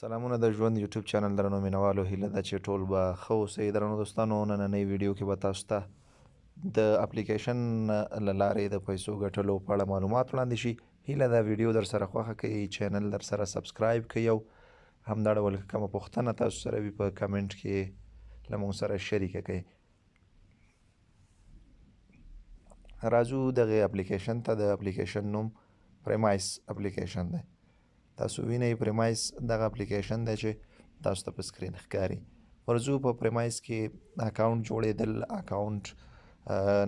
سلامونه د ژوند یوټیوب چینل درنو مینوالو، هیله ده چې ټول به ښه اوسئ. درنو دوستانو، نننۍ ویډیو کې به تاسو ته د اپلیکیشن له لارې د پیسو ګټلو په اړه معلومات وړاندې شي. هیله ده ویډیو در سره خوښه کړئ، چینل در سره subscribe کړئ او همدا ډول که کومه پوښتنه تاسو سره وي په کمنټ کې له موږ سره شریکه کړئ. راځو دغه اپلیکیشن ته. د اپلیکیشن نوم پریمایس اپلیکیشن دی. تاسو وینئ پریمایس دغه اپلیکیشن دی چې تاسو ته په سکرین ښکاري. ورځو په پریمایس کې اکاونټ جوړېدل، اکاونټ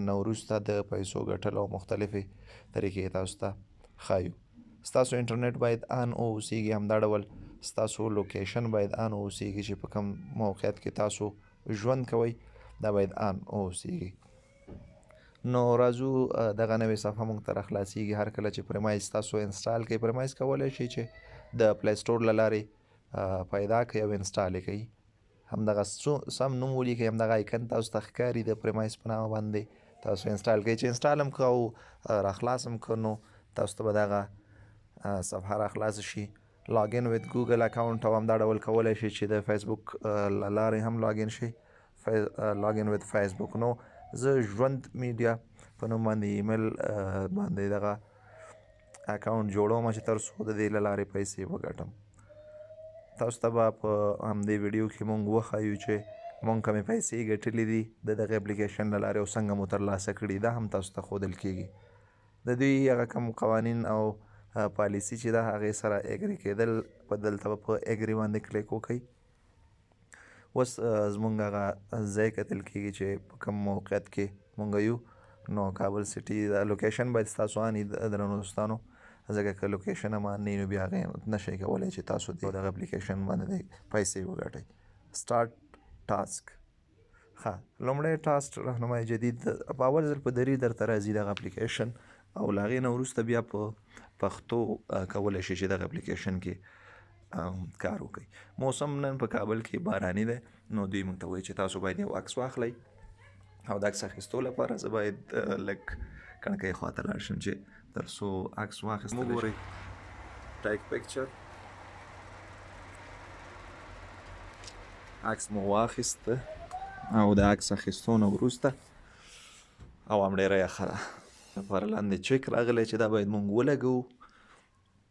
نه وروسته د پیسو ګټل او مختلفې طریقې تاسو ته ښایو. ستاسو انټرنیټ باید on اوسیږي، همدا ډول ستاسو location باید on اوسیږي چې په کوم موقعیت کې تاسو ژوند کوئ دا باید on اوسیږي. نو راځو دغه نوې صفحه موږ ته راخلاصیږي. هر کله چې پریمایز تاسو install کړئ، پریمایز کولی شئ چې د Play Store له لارې پیدا کړئ او install یې کړئ. همدغه سم نوم ولیکئ، همدغه icon تاسو ته ښکاري د پریمایز په نامه باندې تاسو install کړئ. چې install هم کړه او راخلاص هم کړه نو تاسو ته به دغه صفحه راخلاصه شي. login with Google account او همدا ډول کولی شئ چې د فیسبوک له لارې هم login شئ، login with Facebook. نو زه ژوند میډیا په نوم باندې ایمیل باندې دغه اکاونټ جوړوم چې تر څو د دې له لارې پیسې وګټم. تاسو ته به په همدې ویډیو کې مونږ وښایو چې مونږ کومې پیسې ګټلې دي د دغه اپلیکیشن له لارې او څنګه مو ترلاسه کړي، دا هم تاسو ته ښودل کیږي. د دوی هغه کوم قوانین او پالیسي چې ده هغې سره agree کېدل، په دلته به په agree باندې کلیک وکړئ. اوس زمونږ هغه ځای کتل کېږي چې په کوم موقعیت کې مونږ یو. نو کابل city دا location باید ستاسو on وي درنو دوستانو، ځکه که location هم on نه وي نو بیا هغې نه شئ کولی چې تاسو دغه اپلیکیشن باندې پیسې وګټئ. start task. ښه، لومړی task رهنمای جدید په اول ځل په دري درته راځي دغه اپلیکیشن، او له هغې نه وروسته بیا په پښتو کولی شئ چې دغه اپلیکیشن کې کار وکړئ. موسم نن په کابل کې باراني دی، نو دوی موږ ته وایي چې تاسو باید یو عکس واخلئ او د عکس اخیستو لپاره زه باید لږ کړکۍ خواته لاړ شم چې تر څو عکس واخیستل شي. وګورئ take picture، عکس مو واخیست او د عکس اخیستو نه وروسته هوا هم ډېره یخه ده، لپاره لاندې چک راغلی چې دا باید موږ ولګوو.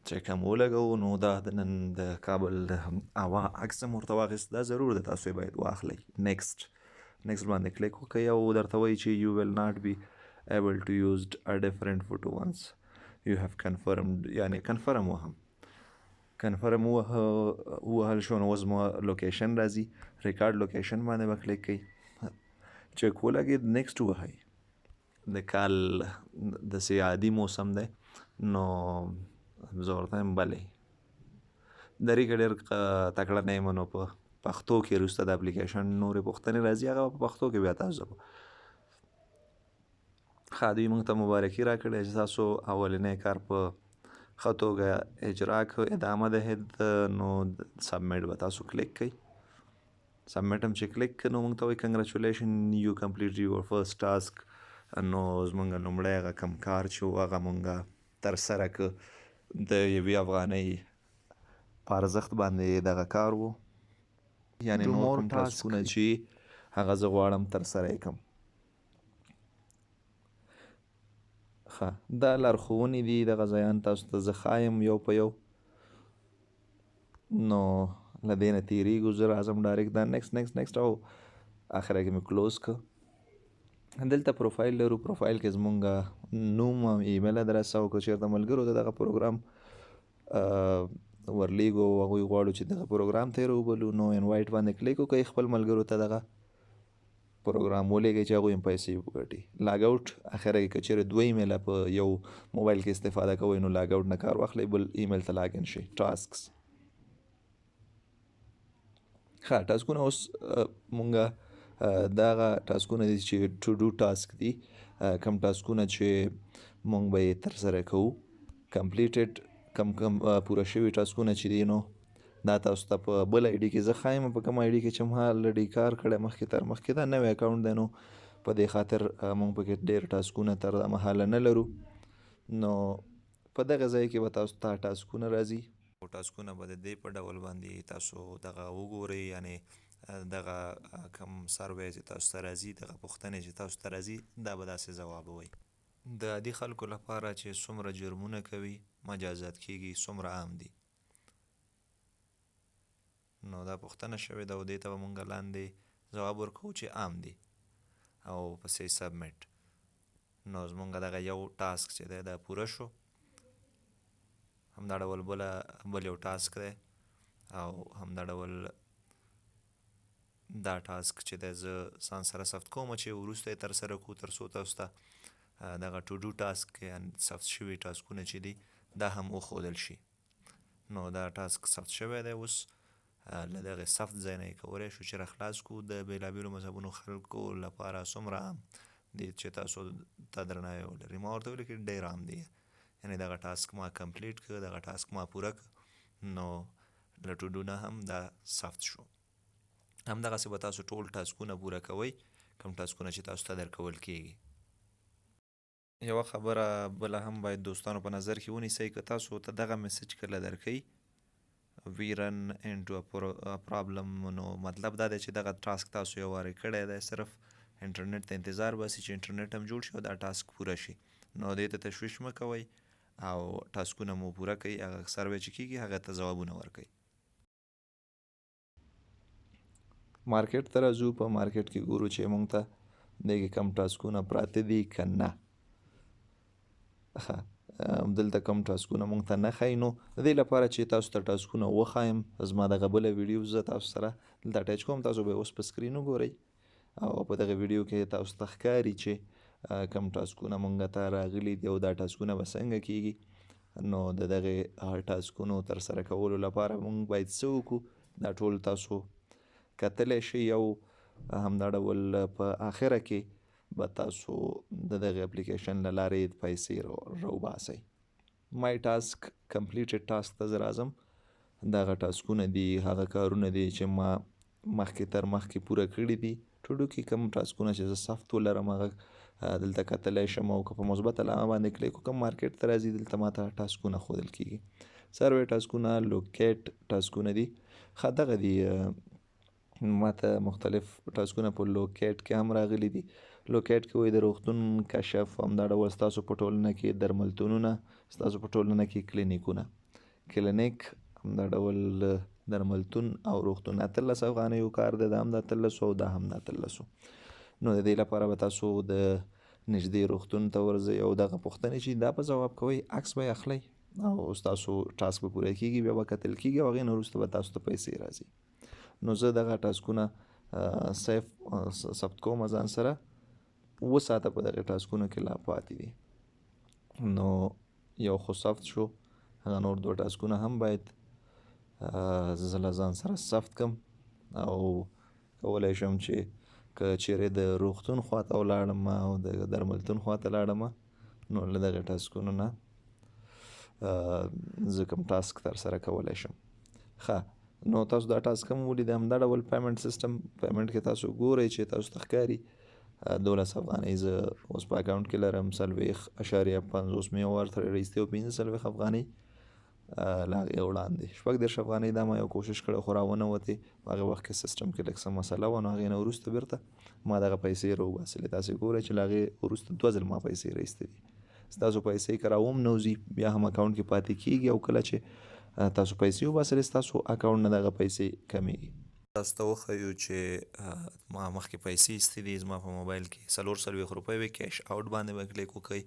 چې کوم ولګوو نو دا د نن د کابل د هوا عکس هم ورته واخیست. دا ضرور ده تاسو یې باید واخلئ. next next باندې کلیک وکړئ او درته وایي چې you will not be able to use a different photo once you have confirmed، یعنی confirm وهم. confirm ووهل شو نو اوس مو location راځي. record location باندې به کلیک کړئ، چک ولګېد next ووهئ. د کال داسې عادي موسم دی نو زه ورته وایم بلې. دري کې ډېر تکړه نه یم، نو په پښتو کې وروسته د اپلیکیشن نورې پوښتنې راځي، هغه په پښتو کې بیا تاسو. ښه، دوی موږ ته مبارکي راکړې چې تاسو اولنی کار په ښه توګه اجرا کړ، ادامه دهید. نو submit به تاسو کلیک کړئ. submit هم چې کلیک کړئ نو موږ ته وایي congratulation you complete your first task. نو زمونږ لومړی هغه کوم کار چې و هغه مونږ ترسره کړ، د یوې افغانۍ په ارزښت باندې دغه کار و. یعنې نور کوم ټاسکونه چې هغه زه غواړم ترسره یې کړم. ښه، دا لارښوونې دي، دغه ځایان تاسو ته زه ښایم یو په یو. نو له دې نه تېرېږو، زه راځم direct دا next next next او اخره کې مې close کړ. دلته پروفایل لرو، پروفایل کې زمونږ نوم او ایمیل ادرس او که چېرته ملګرو ته دغه پروګرام ورلیږو او هغوی غواړو چې دغه پروګرام ته یې راوبلو نو invite باندې کلیک وکړئ، خپل ملګرو ته دغه پروګرام ولیږئ چې هغوی هم پیسې وګټي. log out اخره کې که چېرې دوه ایمیله په یو موبایل کې استفاده کوئ نو log out نه کار واخلئ، بل ایمیل ته login شئ. tasks. ښه، ټاسکونه اوس مونږ دغه ټاسکونه دي چې to do task دي، کوم ټاسکونه چې مونږ به یې ترسره کوو. completed کم کم پوره شوي ټاسکونه چې دي نو دا تاسو ته په بل ID کې زه ښایم په کوم ID کې چې ما already کار کړی مخکې تر مخکې، دا نوی اکاونټ دی نو په دې خاطر مونږ پکې ډېر ټاسکونه تر دا مهاله نه لرو. نو په دغه ځای کې به تاسو ته ټاسکونه راځي. ټاسکونه به د دې په ډول باندې تاسو دغه وګورئ، یعنی دغه کوم سروې چې تاسو ته راځي، دغه پوښتنې چې تاسو ته راځي، دا به داسې ځواب وي. د عادي خلکو لپاره چې څومره جرمونه کوي مجازات کیږي، څومره عام دي؟ نو دا پوښتنه شوې ده او دې ته به مونږ لاندې ځواب ورکوو چې عام دي او پسې سبمیټ. نو زمونږ دغه یو ټاسک چې دی دا پوره شو. همدا ډول بل یو ټاسک دی او همدا ډول دا ټاسک چې دی زه ځان سره ثبت کوم چې وروسته یې ترسره کړو، تر څو تاسو ته دغه ټو ډو ټاسک یا ثبت شوي ټاسکونه چې دي دا هم وښودل شي. نو دا ټاسک ثبت شوی دی، اوس له دغې ثبت ځای نه یې کولی شو چې راخلاص کړو. د بېلابېلو مذهبونو خلکو لپاره څومره عام دي چې تاسو ته درناوی ولري؟ ما ورته ولیکل ډېر عام دي، یعنې دغه ټاسک ما کمپلیټ کړ، دغه ټاسک ما پوره کړ، نو له ټو ډو نه هم دا ثبت شو. همدغسې به تاسو ټول ټاسکونه پوره کوئ کوم ټاسکونه چې تاسو ته درکول کیږي. یوه خبره بله هم باید دوستانو په نظر کې ونیسئ، که تاسو ته دغه میسج کله درکوي we run into a problem، نو مطلب دا دی چې دغه ټاسک تاسو یو وارې کړی دی، صرف انټرنیټ ته انتظار باسي چې انټرنیټ هم جوړ شي او دا ټاسک پوره شي. نو دې ته تشویش مه کوئ او ټاسکونه مو پوره کړئ، هغه سروې چې کیږي هغه ته ځوابونه ورکړئ. مارکیټ ته راځو، په مارکیټ کې ګورو چې مونږ ته دې کې کوم ټاسکونه پراته دي که نه. ښه، دلته کوم ټاسکونه مونږ ته نه ښایي. نو د دې لپاره چې تاسو ته ټاسکونه وښایم، زما دغه بله ویډیو زه تاسو سره دلته اټیچ کوم، تاسو به یې اوس په سکرین وګورئ او په دغه ویډیو کې تاسو ته ښکاري چې کوم ټاسکونه مونږ ته راغلي دي او دا ټاسکونه به څنګه کیږي. نو د دغې ټاسکونو ترسره کولو لپاره مونږ باید څه وکړو، دا ټول تاسو کتلی شئ. او همدا ډول په آخره کې به تاسو د دغې اپلیکیشن له لارې پیسې راوباسئ. مای ټاسک کمپلیټډ ټاسک ته زه راځم، دغه ټاسکونه دي، هغه کارونه دي چې ما مخکې تر مخکې پوره کړي دي. ټو ډو کې کوم ټاسکونه چې زه ثبت ولرم هغه دلته کتلی شم، او که په مثبت علامه باندې کلیک وکړم مارکیټ ته راځي، دلته ماته ټاسکونه ښودل کیږي. سروې ټاسکونه، لوکیټ ټاسکونه دي. ښه دغه دي، ماته مختلف ټاسکونه په لوکیټ کې هم راغلي دي. لوکیټ کې وایي د روغتون کشف، همدا ډول ستاسو په ټولنه کې درملتونونه، ستاسو په ټولنه کې کلینیکونه، کلینیک، همدا ډول درملتون او روغتون. 18 افغانیو کار دی، دا هم د 18 او دا هم د 18. نو د دې لپاره به تاسو د نږدې روغتون ته ورځئ او دغه پوښتنې چې دا به ځواب کوئ، عکس به یې اخلئ او ستاسو ټاسک به پوره کیږي، بیا به کتل کیږي او هغې نه وروسته به تاسو ته پیسې راځي. نو زه دغه ټاسکونه سیف ثبت کوم ځان سره، 7 ساعته په دغه ټاسکونو کې لا پاتې دي. نو یو خو ثبت شو، هغه نور 2 ټاسکونه هم باید زه له ځان سره ثبت کړم او کولی شم چې که چیرې د روغتون خواته ولاړم او د درملتون خواته لاړم، نو له دغه ټاسکونو نه زه کوم ټاسک ترسره کولی شم. ښه، نو تاسو دا ټاسک هم ولید. همدا ډول پیمنټ سیستم، پیمنټ کې تاسو ګورئ چې تاسو ته ښکاري 12 افغانۍ زه اوس په اکاونټ کې لرم، 40.50 مې یو وار ترې راایستې او 45 افغانۍ له هغې وړاندې 36 افغانۍ دا ما یو کوشش کړی خو راونه وتې. په هغې وخت کې سیستم کې لږ څه مسله وه، نو هغې نه وروسته بیرته ما دغه پیسې راوباسلې. تاسې ګورئ چې له هغې وروسته 2 ځل ما پیسې راایستې دي. ستاسو پیسې که راوم نه وځي بیا هم اکاونټ کې پاتې کیږي، او کله چې تاسو پیسې وباسلې ستاسو اکاونټ نه دغه پیسې کمیږي. تاسو ته وښیو چې ما مخکې پیسې ایستې دي، زما په موبایل کې 44 روپۍ وې. کیش اوټ باندې به کلیک وکړئ،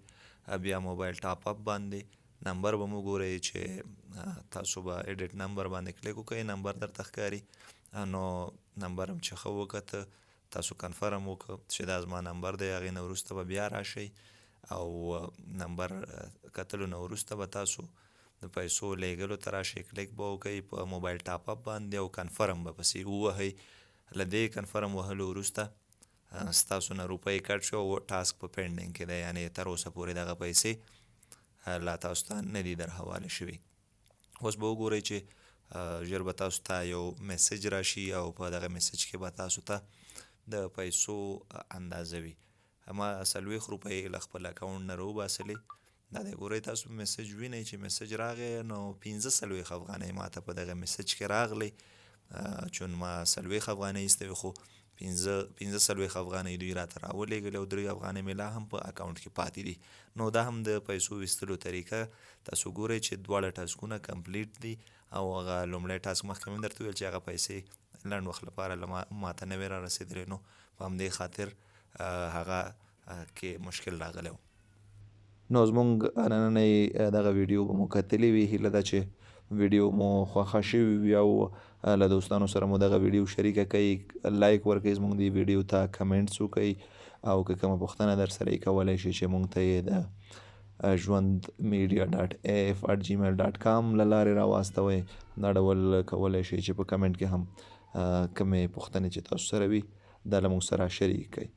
بیا موبایل ټاپ اپ باندې نمبر به مو ګورئ چې تاسو به ایډیټ نمبر باندې کلیک وکړئ، نمبر درته ښکاري. نو نمبر هم چې ښه وکته تاسو کنفرم وکړه چې دا زما نمبر دی، هغې نه وروسته به بیا راشئ او نمبر کتلو نه وروسته به تاسو د پیسو لیږلو ته راشئ، کلیک به وکړئ په موبایل ټاپ اپ باندې او کنفرم به پسې ووهئ. له دې کنفرم وهلو وروسته ستاسو نه روپۍ کټ شو او ټاسک په پینډینګ کې دی، یعنې تر اوسه پورې دغه پیسې لا تاسو ته نه دي در حواله شوي. اوس به وګورئ چې ژر به تاسو ته یو میسج راشي او په دغه میسج کې به تاسو ته د پیسو اندازه وي. ما 40 روپۍ له خپل اکاونټ نه راوباسلې، دا دی ګورئ تاسو میسج وینئ چې میسج راغی، نو 45 افغانۍ ماته په دغه میسج کې راغلی، چون ما 40 افغانۍ ایستې وې، خو 45 افغانۍ دوی راته راولېږلې او 3 افغانۍ مې لا هم په اکاونټ کې پاتې دي. نو دا هم د پیسو ویستلو طریقه. تاسو ګورئ چې دواړه ټاسکونه کمپلیټ دي، او هغه لومړی ټاسک مخکې مې درته وویل چې هغه پیسې لنډ وخت لپاره له ماته نه وې را رسېدلې، نو په همدې خاطر هغه کې مشکل راغلی و. نو زمونږ نننۍ دغه ویډیو به مو کتلې وي. هیله ده چې ویډیو مو خوښه شوې وي او له دوستانو سره مو دغه ویډیو شریکه کړئ، لایک ورکړئ زمونږ دې ویډیو ته، کمنټس وکړئ، او که کومه پوښتنه در سره یې کولی شئ چې مونږ ته یې د jwandmedia.af@gmail.com له لارې راواستوئ. دا ډول کولی شئ چې په کمنټ کې هم کومې پوښتنې چې تاسو سره وي دا له موږ سره شریک کړئ.